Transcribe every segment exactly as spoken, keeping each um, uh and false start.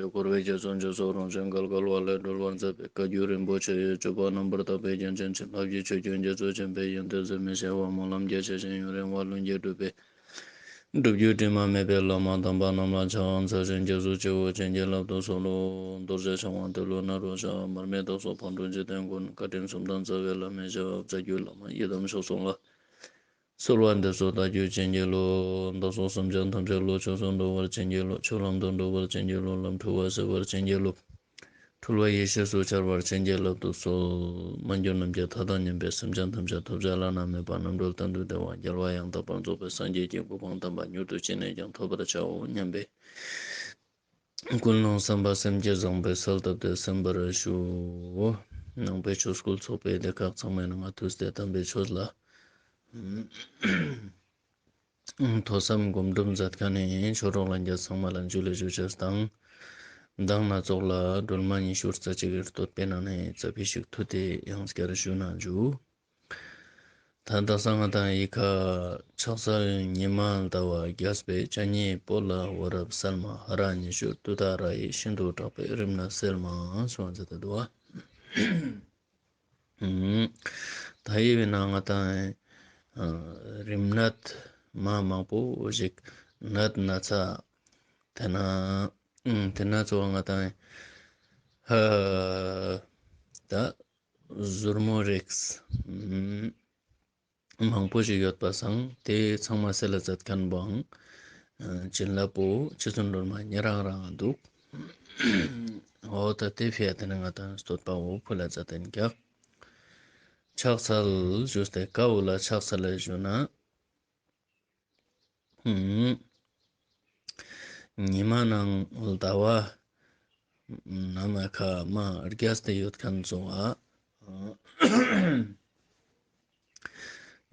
འཁོར་བའི་རྒྱ་མཚོ་འཇིགས་སུ་རུང་ཞིང་བརྒལ་དཀའ་བ་ལས་སྒྲོལ་བར་མཛད་པའི་བཀའ་བརྒྱུད་རིན་པོ་ཆེ་ཡི་སྤྱོད་པ་རྣམ་པར་དག་པའི་རྒྱན་ཅན་བྱིན་རླབས་ཀྱི་ཆུ་རྒྱུན་རྒྱ་མཚོ་ཆེན་པོའི་ཡོན་ཏན་ཟད་མི་ཤེས་པ་སྨོན་ལམ་རྒྱ་ཆེ་ཞིང་ཡུན་རིང་བ་ལྷུན་གྱིས་གྲུབ་པའི་སྒྲུབ་བརྒྱུད་དྲི་མ་མེད་པའི་བླ་མ་དམ་པ་རྣམས་ལ་ཕྱག་འཚལ་ཞིང་སྐྱབས་སུ་མཆིའོ། བྱིན་གྱིས་བརླབ་ཏུ་གསོལ་ལོ། རྡོ་རྗེ་འཆང་དབང་ཏེ་ལོ་ནཱ་རོ་ཞབས། མར་མི་དྭགས་པོ་ཕག་གྲུ་འཇིག་རྟེན་མགོན། བཀའ་དྲིན་གསུམ་དང་རྩ་བའི་བླ་མའི་ཞབས། རྩ་བརྒྱུད་བླ་མ་ཡི་དམ་མཆོག་གསུམ་ལ། གསོལ་བ་འདེབས་སོ་བདག་རྒྱུད་བྱིན་གྱིས་རློབས། བདག་སོགས་སེམས་ཅན་ཐམས་ཅད་བློ་ཆོས་སུ་འགྲོ་བར་བྱིན་གྱིས་རློབས། ཆོས་ལམ་དུ་འགྲོ་བར་བྱིན་གྱིས་རློབས། ལམ་འཁྲུལ་བ་སེལ་བར་བྱིན་གྱིས་རློབས། འཁྲུལ་བ་ཡེ་ཤེས་སུ་འཆར་བར་བྱིན་གྱིས་བརླབ་ཏུ་གསོལ། མ་གྱུར་ནམ་མཁའི་མཐའ་དང་མཉམ་པའི་སེམས་ཅན་ཐམས་ཅད་ཐོབ་བྱ་བླ་ན་མེད་པ་རྣམ་གྲོལ་གཏན་དུ་བདེ་བ་རྒྱལ་བ་ཡང་དག་པར་རྫོགས་པའི་སངས་རྒྱས་ཀྱི་གོ་འཕང་དམ་པ་མྱུར་དུ་ཅི་ནས་ཀྱང་ཐོབ་པར་བྱའོ་སྙམ་པའི་ཀུན་སློང་བསམ་པ་སེམས་བསྐྱེད་བཟང་པོའི་གསལ་བཏབ་སྟེ་གསན་པར་ཞུ། ནང་པའི་ཆོས་སྐུལ་ཚོགས་པའི་སྡེ་ཁག་ཚང་མའི་ནང་ང་ཐུགས་ཏེ་དམ་པའི་ཆོས་ལ་ཐོས་བསམ་སྒོམ་སྒྲུབ་མཛད་མཁན་ནི་ཆོས་གྲོགས་ལྷན་རྒྱས་ཚང་མ་ལ་འཇུ་ལེ་ཞུ་ཅེས་དང་། མདང་ནེ་ཙོགས་ལ་སྒྲོལ་མ་ཉི་ཤུ་རྩ་གཅིག་གི་བསྟོད་པའི་ནང་ནེ་རྩ་བའི་ཞིག་ཐུགས་ཏེ་ཡང་བསྐྱར་ཞུ་ན་འཇུ། ད་ལྟ་ས་ང་དང་ཡི་ཁ་ཕྱག་འཚལ་ཉི་མ་ཟླ་བ་རྒྱས་པའི་སྤྱན་གཉིས་པོ་ལ་འོད་རབ་གསལ་མ། ཧ་ར་ཉི་ཤུ་ཏུཏྟཱ་ར་ཡིས་ཤིན་ཏུ་དྲག་པོའི་རིམས་ནད་སེལ་མ་གསུངས་ཏེ་འདུག་བ། ད་ཡི་བའི་ནང་ང་དང་རིམས་ནད་མ་མང་པོ་ཞིག་ནད་ན་ཚ་དེ་ན་དེ་ན་ཚོ་ང་དང་ཧ་ད་ཟུར་མོ་རིགས་མང་པོ་ཞིག་ཡོད་པ་སང་དེ་ཚང་མ་སེལ་ལ་མཛད་མཁན་པོའང་བྱིན་རླབས་པོ་རྗེ་བཙུན་སྒྲོལ་མ་ཉེ་རང་རང་འདུག་འོ་ད་དེ་ཕི་ཡ་དེ་ནི་ང་དང་བསྟོད་པ་འོ་ཕུལ་ལ་མཛད་དེ་ཀྱག་ཕྱག་འཚལ་ཞུས་ཏེ་ཀ་འོ་ལ་ཕྱག་འཚལ་ལ་ཞུ་ན། ཉི་མ་ནང་ཟླ་བ་ནམ་ཁ་མ་རྒྱས་ཏེ་ཡོད་མཁན་ཚོ་བ།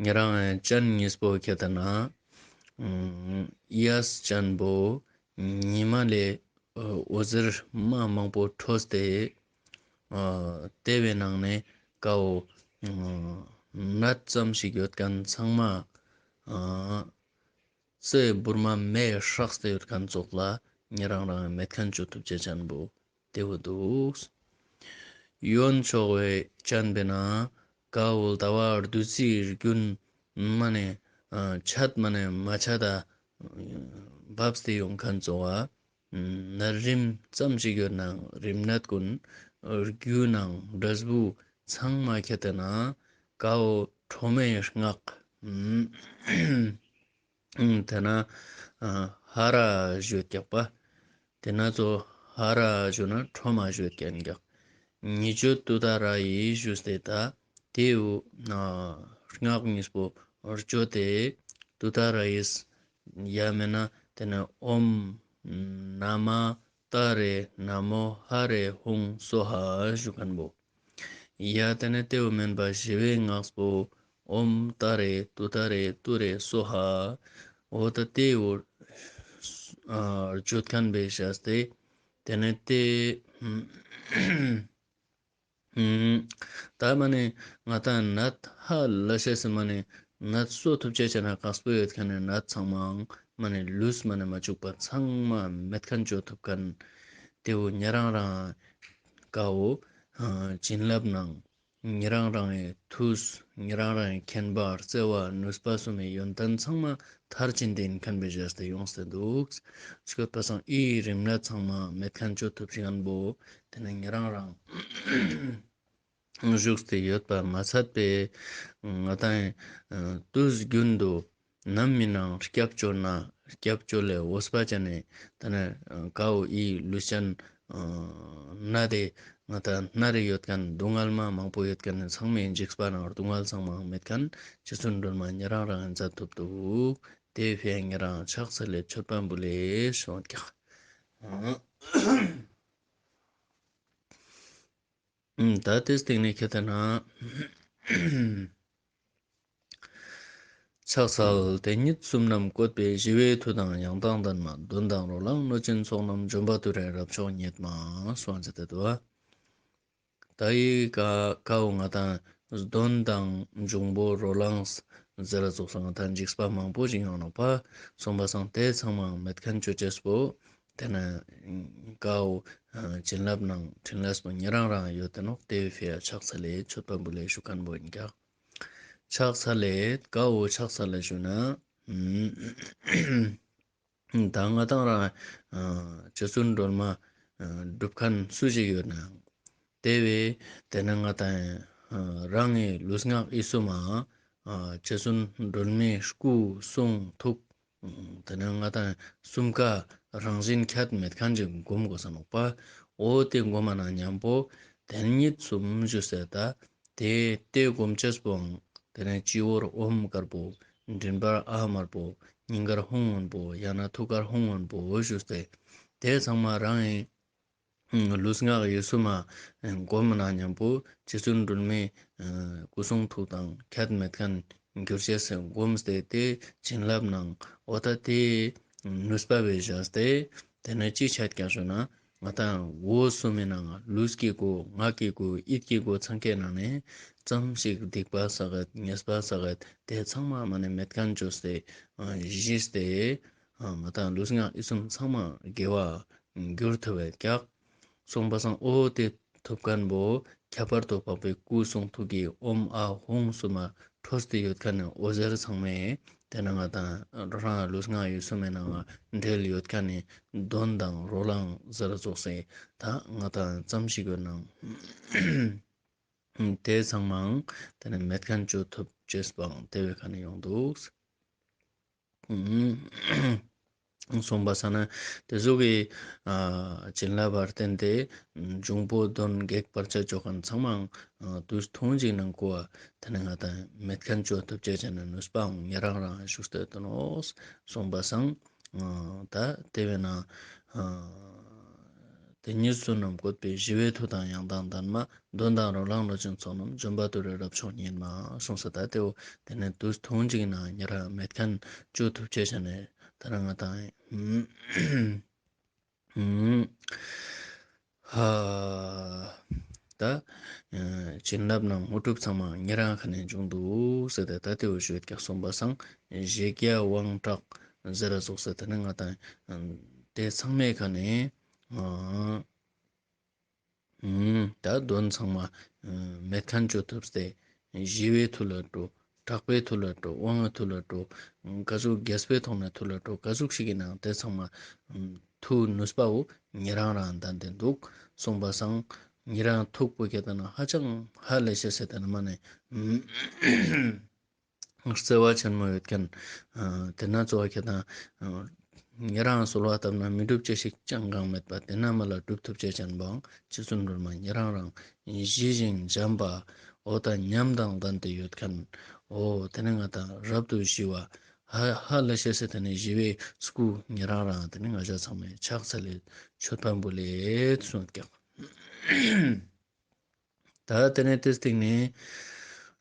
ཉེ་རང་ཅན་གཉིས་པོ་ཁྱེད་ན་གཡས་ཅན་པོ་ཉི་མ་ལས་འོད་ཟེར་མ་མང་པོ་འཕྲོས་ཏེ་དེ་བའི་ནང་ནེ་ཀའོ་ནད་ཙམ་ཞིག་ཡོད་མཁན་ཚང་མ་རྩེ་བུར་མ་མེ་ཧྲགས་ཏེ་ཡོད་མཁན་ཙོགས་ལ་ཉེ་རང་རང་མེད་མཁན་ཅོ་ཐུབ་ཅེས་ཅན་པོ་དེ་བོ་འདུག་གཡོན་ཕྱོགས་པའི་ཅན་པོའི་ནང་ཀའོ་ཟླ་བ་བདུད་རྩིའི་རྒྱུན་མ་ནེ་ཆད་མ་ནེ་མ་ཆད་ད་བབས་ཏེ་ཡོང་མཁན་ཚོ་བ། ནད་རིམས་ཙམ་ཞིག་ཡོད་ནའང་རིམས་ནད་ཀུན་རྒྱུ་ནང་འབྲས་བུ་ཚང་མ་ཁྱེད་དེ་ན་ཀའོ་ཁྲོ་མོའི་སྔགས་དེ་ན་ཧ་ར་ཞུ་ཀྱག་པ། དེ་ན་ཚོ་ཧ་ར་ཞུ་ན་ཁྲོ་མ་ཞུ་ཀྱག་ཀྱག་ཉི་ཤུ་ཏུཏྟཱ་ར་ཡིས་ཞུས་ཏེ་ད་དེའུ་སྔགས་གཉིས་པོ་བརྗོད་དེ་ཏུཏྟཱ་ར་ཡིས་ཡ་མེད་ན་དེ་ནེ་ཨོཾ་ན་མ་ཏཱ་རེ་ན་མོ་ཧ་རེ་ཧཱུྃ་སྭཱ་ཧཱ་ཞུ་མཁན་པོ། ཡ་དེ་ནེ་དེའུ་མེན་པ་ཞི་བའི་སྔགས་པོ་ཨོཾ་ཏཱ་རེ་ཏུཏྟཱ་རེ་ཏུ་རེ་སྭཱ་ཧཱ། འོ་ད་དེའུ་བརྗོད་མཁན་པོའི་ཞག་སྟེ་དེ་ནེ་དེ་ད་མ་ནེ་ང་དང་ནད་ཧ་ལས་སེ་མ་ནེ་ནད་གསོ་ཐུབ་ཅེས་ཅན་ན་དཀགས་པོ་ཡོད་མཁན་ནི་ནད་ཚང་མའང་མ་ནེ་ལུས་མ་ནེ་མ་བཅུག་པ་ཚང་མ་མེད་མཁན་ཅོ་ཐུབ་མཁན་དེའུ་ཉེ་རང་རང་ཀའོ་བྱིན་རླབས་ནང་ཉེ་རང་རང་ངི་མཐུས་ཉེ་རང་རང་ངི་མཁྱེན་པ་བརྩེ་བ་ནུས་པ་གསུམ་མི་ཡོན་ཏན་ཚང་མ་མཐར་ཕྱིན་ཏེ་ཨིན་མཁན་པོའི་ཞག་སྟེ་ཡོངས་ཏེ་འདུག་སྐྱོད་པ་སང་ཨི་རིམས་ནད་ཚང་མ་མེད་མཁན་ཅོ་ཐུབ་ཤེས་མཁན་པོ་དེ་ནེ་ཉེ་རང་རང་བཞུགས་ཏེ་ཡོད་པ་མ་ཚད་པའི་ང་དང་དུས་རྒྱུན་དུ་ནམ་མི་ནང་སྐྱབས་བཅོལ་ན་སྐྱབས་བཅོལ་ལས་འོས་པ་ཅན་ནི་ད་ནི་ཀའོ་ཨི་ལུས་ཅན་ན་དེ་ང་དང་ན་རེ་ཡོད་མཁན་སྡུག་བསྔལ་མ་མང་པོ་ཡོད་མཁན་ནི་ཚང་མའི་འཇིགས་པ་ནང་སྡུག་བསྔལ་ཚང་མ་མེད་མཁན་རྗེ་བཙུན་སྒྲོལ་མ་ཉེ་རང་རང་མཛད་ཐུབ་འདུག་དེ་ཕི་ཡ་ཉེ་རང་ཕྱག་འཚལ་ལེ་མཆོད་པ་འབུལ་ལེ་ཞུ་ཀྱག་ད་དེའི་སྟེང་ནེ་ཁྱེད་དེ་ན་ཕྱག་འཚལ། དེ་ཉིད་གསུམ་རྣམས་བཀོད་པའི་ཞི་བའི་མཐུ་དང་ཡང་དག་ལྡན་མ། གདོན་དང་རོ་ལངས་གནོད་སྦྱིན་ཚོགས་རྣམས་འཇོམས་པ་ཏུ་རེ་རབ་མཆོག་ཉིད་མ་གསུངས་ཏེ་འདུག་པ། ད་ཡི་ཀ་ཀའོ་ང་དང་གདོན་དང་འབྱུང་པོ་རོ་ལངས་ཟེར་ར་ཙོགས་སང་ང་དང་འཇིགས་པ་མང་པོ་ཞིག་ཡོང་ནོག་པ། སོང་པ་སང་དེ་ཚང་མ་མེད་མཁན་ཅོ་ཅེས་པོ་ ཏེ་ནེ་ཀ་བོ་བྱིན་རླབས་ནང་ཕྲིན་ལས་པོ་ཉེ་རང་རང་ཡོད་དེ་ནོག། ཏེ་བོའི་ཕི་ཡ་ཕྱག་འཚལ་ལེ་མཆོད་པ་འབུལ་ལེ་ཞུ་ཁན་བོ་ཨིན་ཀྱག། ཕྱག་འཚལ་ལེ་ཀ་བོ་ཕྱག་འཚལ་ལེ་ཞུ་ན། ད་ང་དང་རང་རྗེ་བཙུན་སྒྲོལ་མ་སྒྲུབ་ཁན་སུ་ཞིག་ཡོད་ནའང་ཏེ་བོའི་ཏེ་ནེ་ང་དང་རང་ངི་ལུས་ངག་ཡིད་གསུམ་མ་རྗེ་བཙུན་སྒྲོལ་མའི་སྐུ་གསུང་ཐུགས་ཏེ་ནེ་ང་དང་གསུམ་ཀ་རང་བཞིན་ཁྱད་མེད་ཁན་ཅིག་སྒོམ་གོས་ས་ནོག་པ། འོ་ཏེ་སྒོམ་མ་ན་ཉམ་པོ་དེ་ཉིད་གསུམ་ཞུས་ཏེ་ད་ཏེ་ཏེ་སྒོམ་ཅེས་པོའང་ཏེ་ནེ་སྤྱི་བོར་ཨོཾ་དཀར་པོ། མགྲིན་པར་འ་དམར་པོ། སྙིང་གར་ཧཱུྃ་སྔོན་པོ་ཡང་ན་ཐུགས་ཀར་ཧཱུྃ་སྔོན་པོ་ཞུས་ཏེ་ཏེ་ཚང་མ་རང་ངི་ལུས་ངག་ཡིད་གསུམ་མ་སྒོམ་ན་ཉམ་པོ་རྗེ་བཙུན་སྒྲོལ་མའི་སྐུ་གསུང་ཐུགས་དང་ཁྱད་མེད་ཁན་གྱུར་ཅེས་སི་སྒོམ་སྟེ་ཏེ་བྱིན་རླབས་ནང་འོ་ད་ཏེ་ནུས་པ་བོའི་བཞག་སྟེ་ཏེ་ནེ་ཅི་ཆད་ཀྱག་ཞུ་ན། ང་དང་འོ་གསུམ་མི་ནང་ལུས་ཀྱི་སྒོ་ངག་གི་སྒོ་ཡིད་ཀྱི་སྒོ་ཚང་ཀའི་ནང་ནེ་ཙམ་ཞིག་སྡིག་པ་བསགས་ཡོད་ཉེས་པ་བསགས་ཡོད་ཏེ་ཚང་མ་མ་ནེ་མེད་ཁན་ཅོས་ཏེ་ཞི་སྟེ་ང་དང་ལུས་ངག་ཡིད་གསུམ་ཚང་མ་དགེ་བ་འགྱུར་ཐུབ་ཡོད་ཀྱག། སོང་པ་སང་འོ་ཏེ་ཐུབ་ཁན་བོ་ཁྱད་པར་དུ་འཕགས་པའི་སྐུ་གསུང་ཐུགས་ཀྱི་ཨོཾ་ཨཱཿཧཱུྃ་གསུམ་མ་འཕྲོས་ཏེ་ཡོད་ཁན་ནི་འོད་ཟེར་ཚང་མས་ཏེ་ནེ་ང་དང་རང་ལུས་ངག་ཡིད་གསུམ་མི་ནང་འབྲེལ་ཡོད་ཁན་ནི་གདོན་དང་རོ་ལངས་ཟེར་ཙོགས་སེ་ད་ང་དང་ཙམ་ཞིག་ཡོད་ནའང་ཏེ་ཚང་མའང་ཏེ་ནེ་མེད་ཁན་ཅོ་ཐུབ་ཅེས་པའང་ཏེ་བོའི་ཁ་ནེ་ཡོང་དུག། སོང་པ་སང་ན་ཏེ་ཟུག་གི་བྱིན་རླབས་པར་བརྟེན་ཏེ་འབྱུང་པོ་གདོན་བགེགས་བར་ཆད་ཅོ་ཁན་ཚང་མའང་དུས་ཐུང་ཅིག་ནང་ཀོ་བ་ཏེ་ནེ་ང་དང་མེད་ཁན་ཅོ་ཐུབ་ཅེས་ཅན་ནི་ནུས་པའང་ཉེ་རང་རང་ཞུགས་ཏེ་ཡོད་ནོག། སོང་པ་སང་ད་ཏེ་བོའི་ནང་ཏེ་ཉིད་བསོད་ནམས་བཀོད་པའི་ཞི་བའི་མཐུ་དང་ཡང་དག་ལྡན་མ། གདོན་དང་རོ་ལངས་གནོད་སྦྱིན་ཚོགས་རྣམས། འཇོམས་པ་ཏུ་རེ་རབ་མཆོག་ཉིད་མ། གསུངས་ས་ད་ཏེ་བོ་ཏེ་ནེ་དུས་ཐུང་ཅིག་ནང་ཉེ་རང་མེད་ཁན་ཅོ་ཐུབ་ཅེས་ཅན་ནི་ད་རང་ང་དང་ཧ་ད་བྱིན་རླབས་ནང་དངོས་གྲུབ་ཚང་མ་ཉེ་རང་ཁ་ནེ་འབྱུང་དུག་ཟེར་ཏེ་ད་ཏེ་བོ་ཞུས་ཀྱག། སོང་པ་སང་བཞི་བརྒྱ་དབང་དྲག་ཟེར་ར་ཙོགས་སེ་ཏེ་ནེ་ང་དང་ཏེ་ཚང་མའི་ཁ་ནེ་ད་གདོན་ཚང་མ་མེད་ཁན་ཅོ་ཐུབ་སྟེ་ཞི་བའི་མཐུ་ལ་འགྲོ། དྲག་པོའི་མཐུ་ལ་འགྲོ། དབང་ངི་མཐུ་ལ་འགྲོ། ཀ་ཟུག་རྒྱས་པའི་ཐོག་ནེ་མཐུ་ལ་འགྲོ། ཀ་ཟུག་ཞིག་གི་ནང་ཏེ་ཚང་མ་མཐུ་ནུས་པ་བོ་ཉེ་རང་རང་ལྡན་ཏེ་དུག། སོང་པ་སང་ཉེ་རང་ཐུགས་པོ་ཁྱད་ད་ན་ཧ་ཅང་ཧ་ལས་ཤེས་སེ་ཏེ་ནེ་མ་ནེ་བརྩེ་བ་ཆེན་མོ་ཡོད་ཁན་ཏེ་ན་གཙོ་བོ་ཁྱད་ད་ཉེ་རང་གསོལ་བ་བཏབ་ན་མི་འགྲུབ་ཅེས་ཤིག་ཅང་གང་མེད་པ་ཏེ་ན་མ་ལ་འགྲུབ་ཐུབ་ཅེས་ཅན་བོའང་རྗེ་བཙུན་སྒྲོལ་མ་ཉེ་རང་རང་ཞི་ཞིང་འཇམ་པ་འོ་ད་ཉམས་དང་ལྡན་ཏེ་ཡོད་ཁན་འོ་ཏེ་ནེ་ང་དང་རབ་ཏུ་ཞི་བ་ཧ་ཧ་ལས་ཤེས་སེ་ཏེ་ནེ་ཞི་བའི་སྐུ་ཉེ་རང་རང་ཏེ་ནེ་ང་ཞ་ཚང་མས་ཕྱག་འཚལ་ལེ་མཆོད་པ་འབུལ་ལེ་གསུངས་ཀྱག། ད་ཏེ་ནེ་ཏེ་སྟིང་ནེ་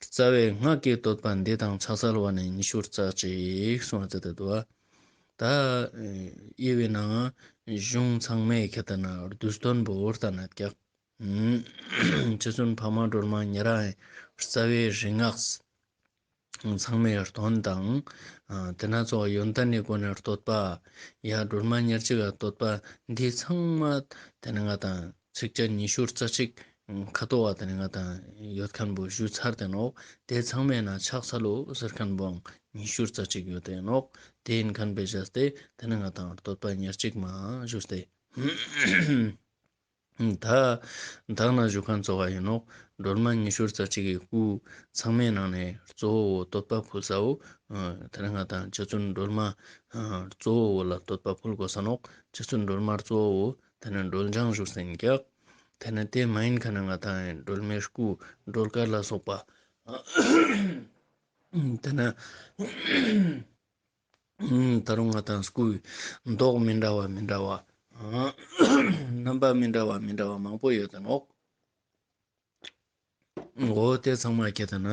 རྩ་བའི་སྔགས་ཀྱི་བསྟོད་པ་འདི་དང་ཕྱག་འཚལ་བ་ནི་ཉི་ཤུ་རྩ་གཅིག་གསུངས་ཏེ་དུག། ད་དབྱེ་བའི་ནང་གཞུང་ཚང་མའི་ཁྱད་ད་ན་བསྡུས་དོན་བོ་ལྟ་ན་ཀྱག། རྗེ་བཙུན་འཕགས་མ་སྒྲོལ་མ་ཉེ་རང་རྩ་བའི་རིག་སྔགས་ཚང་མའི་དོན་དང་ཏེ་ན་གཙོ་བོ་ཡོན་ཏན་ནི་སྒོ་ནས་བསྟོད་པ་ཡ་སྒྲོལ་མ་ཉེར་གཅིག་ག་བསྟོད་པ་འདི་ཚང་མ་ཏེ་ནེ་ང་དང་ཚིགས་བཅད་ཉི་ཤུ་རྩ་གཅིག་ཁ་ཐོག་བ་ཏེ་ནེ་ང་དང་ཡོད་ཁན་བོ་ཞུ་ཚར་ཏེ་ནོག། ཏེ་ཚང་མའི་ནང་ཕྱག་འཚལ་ལོ་ཟེར་ཁན་བོའང་ཉི་ཤུ་རྩ་གཅིག་ཡོད་ཏེ་ནོག། ཏེ་ཨིན་ཁན་བོའི་བྱས་ཏེ་ཏེ་ནེ་ང་དང་བསྟོད་པ་ཉེར་གཅིག་མ་ཞུས་ཏེ། ད་དག་ན་ཞུ་ཁན་གཙོ་བོ་ཨིན་ནོག། སྒྲོལ་མ་ཉི་ཤུ་རྩ་གཅིག་གི་སྐུ་ཚང་མའི་ནང་ནེ་གཙོ་བོ་བསྟོད་པ་ཕུལ་ས་བོ་ཏེ་ནེ་ང་དང་རྗེ་བཙུན་སྒྲོལ་མ་གཙོ་བོ་ལ་བསྟོད་པ་ཕུལ་གོས་ས་ནོག། རྗེ་བཙུན་སྒྲོལ་མ་གཙོ་བོ་ཏེ་ནེ་སྒྲོལ་ལྗང་བཞུགས་སེ་ཨིན་ཀྱག། ཏེ་ནེ་ཏེ་མ་ཨིན་ཁ་ནེ་ང་དང་སྒྲོལ་མའི་སྐུ་སྒྲོལ་དཀར་ལ་སོགས་པ་ཏེ་ནེ་ད་རུང་ང་དང་སྐུའི་མདོག་མི་འདྲ་བ་མི་འདྲ་བ་རྣམ་པ་མི་འདྲ་བ་མི་འདྲ་བ་མང་པོ་ཡོད་དེ་ནོག། འོ་ཏེ་ཚང་མ་ཁྱད་ད་ན་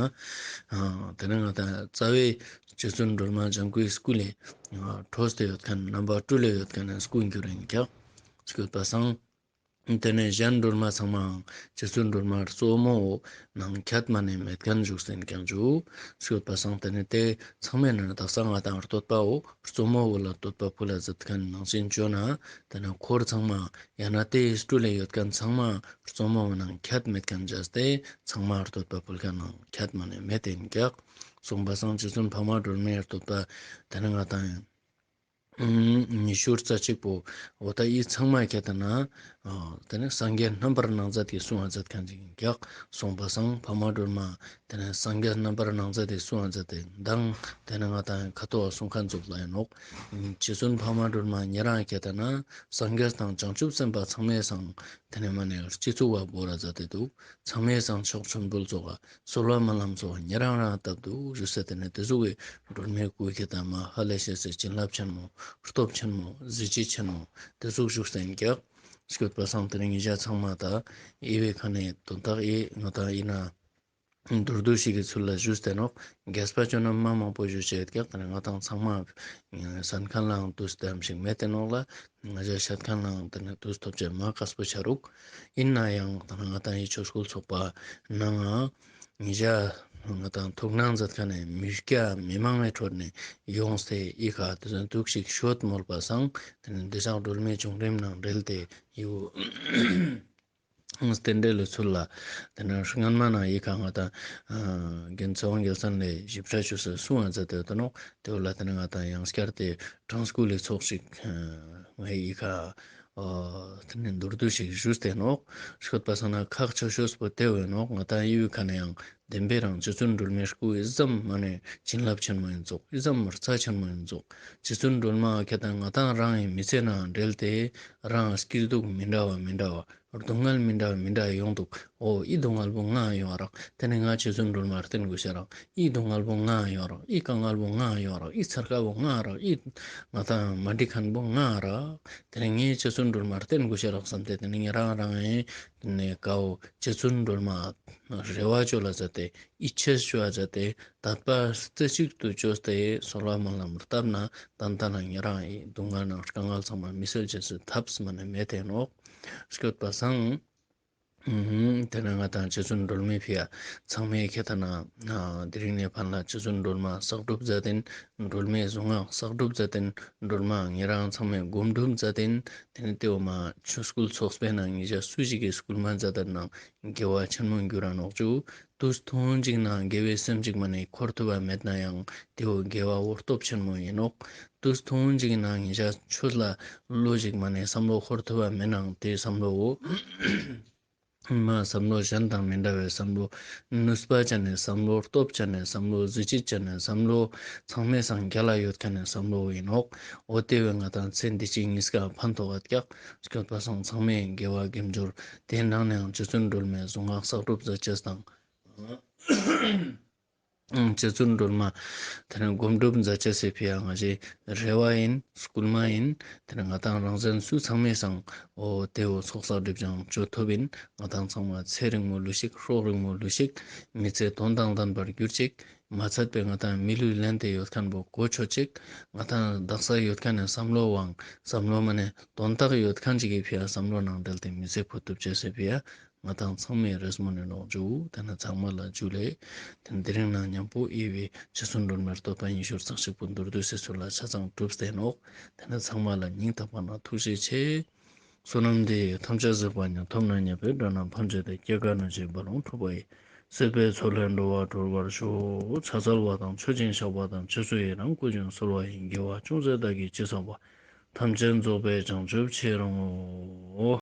ཏེ་ནེ་ང་དང་རྩ་བའི་རྗེ་བཙུན་སྒྲོལ་མ་ལྗང་ཁུའི་སྐུ་ལས་འཕྲོས་ཏེ་ཡོད་ཁན་རྣམ་པ་སྤྲུལ་ལེ་ཡོད་ཁན་སྐུ་འགྱུར་ཨིན་ཀྱག། སྐྱོད་པ་སང་ ཏེ་ནེ་གཞན་སྒྲོལ་མ་ཚང་མའང་རྗེ་བཙུན་སྒྲོལ་མ་གཙོ་མོ་ནང་ཁྱད་མ་ནེ་མེད་ཁན་བཞུགས་ཏེ་ཨིན་ཀྱག་ཞུ་ཡོད་པ་སང་། ཏེ་ནེ་ཏེ་ཚང་མའི་ནང་ནེ་དག་ས་ང་དང་བསྟོད་པའོ་གཙོ་མོ་བོ་ལ་བསྟོད་པ་ཕུལ་ལ་མཛད་ཁན་ནང་བཞིན་བཅོས་ན། ཏེ་ནེ་འཁོར་ཚང་མ་ཡང་ན་ཏེ་སྤྲུལ་ལེ་ཡོད་ཁན་ཚང་མ་གཙོ་མོ་བོ་ནང་ཁྱད་མེད་ཁན་བྱས་ཏེ་ཚང་མ་བསྟོད་པ་ཕུལ་ཁན་ནང་ཁྱད་མ་ནེ་མེད་ཨིན་ཀྱག་གསུངས་པ་སང་། རྗེ་བཙུན་འཕགས་མ་སྒྲོལ་མའི་བསྟོད་པ་ཏེ་ནེ་ང་དང་ཉི་ཤུ་རྩ་གཅིག་པོ་འོ་ད་འི་ཚང་མ་ཁྱད་ཏེ་ན་ཏེ་ནེ་སངས་རྒྱས་རྣམ་པར་སྣང་མཛད་ཀྱིས་གསུང་བ་མཛད་ཁན་ཅིག་ཨིན་ཀྱག་གསུངས་པ་སང་། འཕགས་མ་སྒྲོལ་མ་ཏེ་ནེ་སངས་རྒྱས་རྣམ་པར་སྣང་མཛད་དེ་གསུང་བ་མཛད་དེ་མདང་ཏེ་ནེ་ང་དང་ཁ་ཐོག་གསུང་ཁན་ཙོགས་ལ་ཨིན་ནོག། རྗེ་བཙུན་འཕགས་མ་སྒྲོལ་མ་ཉེ་རང་ཁྱད་ཏེ་ན་སངས་རྒྱས་དང་བྱང་ཆུབ་སེམས་དཔའ་ཚང་མའི་སང་ཏེ་ནེ་མ་ནེ་སྤྱི་གཙུག་བ་བོར་ར་མཛད་དེ་འདུག། ཚང་མའི་སང་ཕྱག་མཆོད་འབུལ་ཙོགས་གསོལ་བ་སྨོན་ལམ་ཙོགས་ཉེ་རང་རང་བཏབ་འདུག་ཞུས་ཏེ་ཏེ་ནེ་ཏེ་ཟུག་གི་སྒྲོལ་མའི་སྐུ་ཁྱད་ཏེ་ན་མ་ཧ་ལས་ཤེས་སི་བྱིན་རླབས་ཆེན་མོ་སྟོབས་ཆེན་མོ་གཟི་བརྗིད་ཆེན་མོ་ཏེ་ཟུག་བཞུགས་ཏེ་ཨིན་ཀྱག་ཞུ་ཡོད་པ་སང་། ཏེ་ནེ་ཉེ་རང་ཚང་མ་ད་འི་བོའི་ཁ་ནེ་དོན་དག་འི་ང་དང་འི་ན་མདོར་བསྡུས་ཤིག་གི་ཚུལ་ལ་ཞུས་ཏེ་ནོག། རྒྱས་པ་བཅོས་ན་མ་མང་པོ་ཞུ་ཅེས་ཡོད་ཀྱག། ཏེ་ནེ་ང་དང་ཚང་མ་གསན་ཁན་ལའང་དུས་དམ་ཞིག་མེད་དེ་ནོག་ལ། ང་ཞ་ཤད་ཁན་ལའང་ཏེ་ནེ་དུས་ཐོབ་ཅེས་མ་ཀགས་པོ་ཆ་རུག། ཨིན་ནའང་ཏེ་ནེ་ང་དང་འི་ཆོས་སྐུལ་ཚོགས་པ་ནང་ང་ཉེ་རང་ང་དང་ཐུགས་སྣང་མཛད་ཁན་ནི་མི་སྐྱ་མི་མང་ངི་ཁྲོད་ནེ་ཡོངས་ཏེ་འི་ཁ་ཏེ་ཚོ་འདུག་ཞིག་ཤོད་མོལ་པ་སང་། ཏེ་ནེ་འདི་ཞག་སྒྲོལ་མའི་བྱུང་རིམ་ནང་འབྲེལ་ཏེ་ཡུ། རྟེན་འབྲེལ་ལི་ཚུལ་ལ། ཏེ་ནེ་སྔན་མ་ནང་འི་ཁ་ང་དང་རྒན་ཚེ་དབང་རྒྱལ་མཚན་ལེ་ཞིབ་ཕྲ་ཅོས་སེ་གསུང་བ་མཛད་དེ་ཡོད་ནོག། ཏེ་བོ་ལ་ཏེ་ནེ་ང་དང་ཡང་བསྐྱར་ཏེ་དྲན་སྐུལ་ལི་ཚོགས་ཤིག་ང་འི་ཁ་འོ་ཏེ་ནེ་མདོར་བསྡུས་ཤིག་ཞུས་ཏེ་ནོག། ཞུ་ཡོད་པ་སང་ན་ཁག་ཆེ་ཤོས་པོ་ཏེ་བོ་ཨིན་ནོག། ང་དང་འི་བོའི་ཁ་ནེ་ཡང་བདེན་པའི་རང་རྗེ་བཙུན་སྒྲོལ་མའི་སྐུ་འི་ཙམ་མ་ནེ་བྱིན་རླབས་ཆེན་མོ་ཨིན་ཙོག། འི་ཙམ་རྩ་ཆེན་མོ་ཨིན་ཙོག། རྗེ་བཙུན་སྒྲོལ་མ་ཁྱད་ཏེ་ན་ང་དང་རང་ངི་མི་ཚེ་ནང་འབྲེལ་ཏེ་རང་སྐྱིད་སྡུག་མི་འདྲ་བ་མི་འདྲ་བ། སྡུག་བསྔལ་མི་འདྲ་བ་མི་འདྲ་ཡོང་འདུག། འོ་འི་སྡུག་བསྔལ་བོ་ང་ཡོང་རག། ཏེ་ནེ་ང་རྗེ་བཙུན་སྒྲོལ་མར་བསྟེན་དགོས་ཤེས་རག། འི་སྡུག་བསྔལ་བོ་ང་ཡོང་རག། འི་དཀའ་ངལ་བོ་ང་ཡོང་རག། འི་ཚེར་ཁ་བོ་ང་རག། འི་ང་དང་མ་འགྲིག་ཁན་བོ་ང་རག། ཏེ་ནེ་ངའི་རྗེ་བཙུན་སྒྲོལ་མར་བསྟེན་དགོས་ཤེས་རག་བསམ་སྟེ་ཏེ་ནེ་ཉེ་རང་རང་ངི་ཏེ་ནེ་ཀའོ་རྗེ་བཙུན་སྒྲོལ་མ་རེ་བ་ཅོ་ལ་མཛད་དེ་ཡིད་ཆེས་ཅོ་ལ་མཛད་དེ་དད་པ་རྩེ་གཅིག་ཏུ་ཅོས་ཏེ་གསོལ་བ་སྨོན་ལམ་བཏབ་ན་ཏན་ཏན་ན་ཉེ་རང་ངི་སྡུག་བསྔལ་ནང་དཀའ་ངལ་ཚང་མ་མི་སེལ་ཅེས་སི་ཐབས་མ་ནེ་མེད་དེ་ནོག། ཞུ་ཡོད་པ་སང་། ཏེ་ནེ་ང་དང་རྗེ་བཙུན་སྒྲོལ་མའི་ཕི་ཡ་ཚང་མའི་ཁྱད་ཏེ་ན་དེ་རིང་ནེ་ཕན་ལ་རྗེ་བཙུན་སྒྲོལ་མ་བསགས་སྒྲུབ་མཛད་དེ་སྒྲོལ་མའི་གཟུངས་སྔགས་བསགས་སྒྲུབ་མཛད་དེ་སྒྲོལ་མ་ཉེ་རང་ཚང་མའི་སྒོམ་སྒྲུབ་མཛད་དེ་ཏེ་ནེ་ཏེ་བོ་མ་ཆོས་སྐུལ་ཚོགས་པའི་ནང་ཉེ་རང་སུ་ཞིག་གི་སྐུལ་མ་མཛད་དེ་ནང་དགེ་བ་ཆེན་མོ་འགྱུར་ར་ནོག་ཅུ། དུས་ཐུང་ཅིག་ནང་དགེ་བའི་སེམས་ཅིག་མ་ནེ་འཁོར་ཐུབ་པ་མེད་ནའང་ཏེ་བོ་དགེ་བ་བོ་སྟོབས་ཆེན་མོ་ཨིན་ནོག། དུས་ཐུང་ཅིག་ནང་ཉེ་རང་ཆོས་ལ་བློ་ཅིག་མ་ནེ་བསམ་བློ་འཁོར་ཐུབ་པ་མེད་ནའང་ཏེ་བསམ་བློ་བོ་མ་བསམ་བློ་གཞན་དང་མི་འདྲ་བའི་བསམ་བློ་ནུས་པ་ཅན་ནི་བསམ་བློ་སྟོབས་ཅན་ནི་བསམ་བློ་གཟི་བརྗིད་ཅན་ནི་བསམ་བློ་ཚང་མའི་སང་རྒྱལ་ལ་ཡོད་ཁན་ནི་བསམ་བློ་ཨིན་ནོག། འོ་ཏེ་བོ་ང་དང་ཚེ་འདི་ཕྱི་གཉིས་ཀ་ཕན་ཐོགས་ཀྱག། ཞུ་ཡོད་པ་སང་ཚང་མའི་དགེ་བ་དགེ་སྦྱོར་ཏེའི་ནང་ནའང་རྗེ་བཙུན་སྒྲོལ་མའི་གཟུངས་སྔགས་བསགས་སྒྲུབ་མཛད་ཅེས་དང་། རྗེ་བཙུན་སྒྲོལ་མ་ཏེ་ནེ་སྒོམ་སྒྲུབ་མཛད་ཅེས་སི་ཕི་ཡ་ང་ཞའི་རེ་བ་ཨིན། སྐུལ་མ་ཨིན། ཏེ་ནེ་ང་དང་རང་བཙན་སུ་ཚང་མའི་སང་འོ་ཏེ་བོ་ཚོགས་བསགས་སྒྲིབ་སྦྱང་ཅོ་ཐུབ་ཨིན། ང་དང་ཚང་མ་ཚེ་རིང་མོ་ལུས་ཤིག། སྲོག་རིང་མོ་ལུས་ཤིག། མི་ཚེ་དོན་དང་ལྡན་པར་གྱུར་ཅིག། མ་ཚད་པའི་ང་དང་མི་ལུས་ལེན་ཏེ་ཡོད་ཁན་བོ་གོ་ཆོད་ཅིག། ང་དང་དག་ས་ཡོད་ཁན་ནི་བསམ་བློ་བོའང་བསམ་བློ་མ་ནེ་དོན་དག་ཡོད་ཁན་ཅིག་གི་ཕི་ཡ་བསམ་བློ་ནང་འབྲེལ་ཏེ་མི་ཚེ་འཕོ་ཐུབ་ཅེས་སི་ཕི་ཡ་ང་དང་ཚང་མའི་རེ་སྨོན་ཨིན་ནོག་ཞུ། ཏེ་ནེ་ཚང་མ་ལ་ཇུ་ལེ། ཏེ་ནེ་དེ་རིང་ནང་ཉམ་པོ་འི་བོའི་རྗེ་བཙུན་སྒྲོལ་མའི་བསྟོད་པ་ཉི་ཤུ་རྩ་གཅིག་པོ་མདོར་བསྡུས་སི་ཚུལ་ལ་ཆ་ཚང་གྲུབ་སྟེ་ནོག། ཏེ་ནེ་ཚང་མ་ལ་སྙིང་ཐག་པ་ནེ་ཐུགས་རྗེ་ཆེ། བསོད་ནམས་འདི་ཡིས་ཐམས་ཅད་གཟིགས་པ་ཉིད། ཐོབ་ནས་ཉེས་པའི་དགྲ་རྣམས་ཕམ་བྱས་ཏེ། སྐྱེ་རྒ་ན་འཆིའི་རྦ་ཀློང་འཁྲུགས་པ་ཡི། སྲིད་པའི་མཚོ་ལས་འགྲོ་བ་སྒྲོལ་བར་ཤོག། ཕྱག་འཚལ་བ་དང་མཆོད་ཅིང་བཤགས་པ་དང་། རྗེས་སུ་ཡི་རང་བསྐུལ་ཞིང་གསོལ་བ་ཡི། དགེ་བ་ཅུང་ཟད་བདག་གིས་ཅི་བསགས་པ། ཐམས་ཅད་རྫོགས་པའི་བྱང་ཆུབ་ཕྱིར་བསྔོ།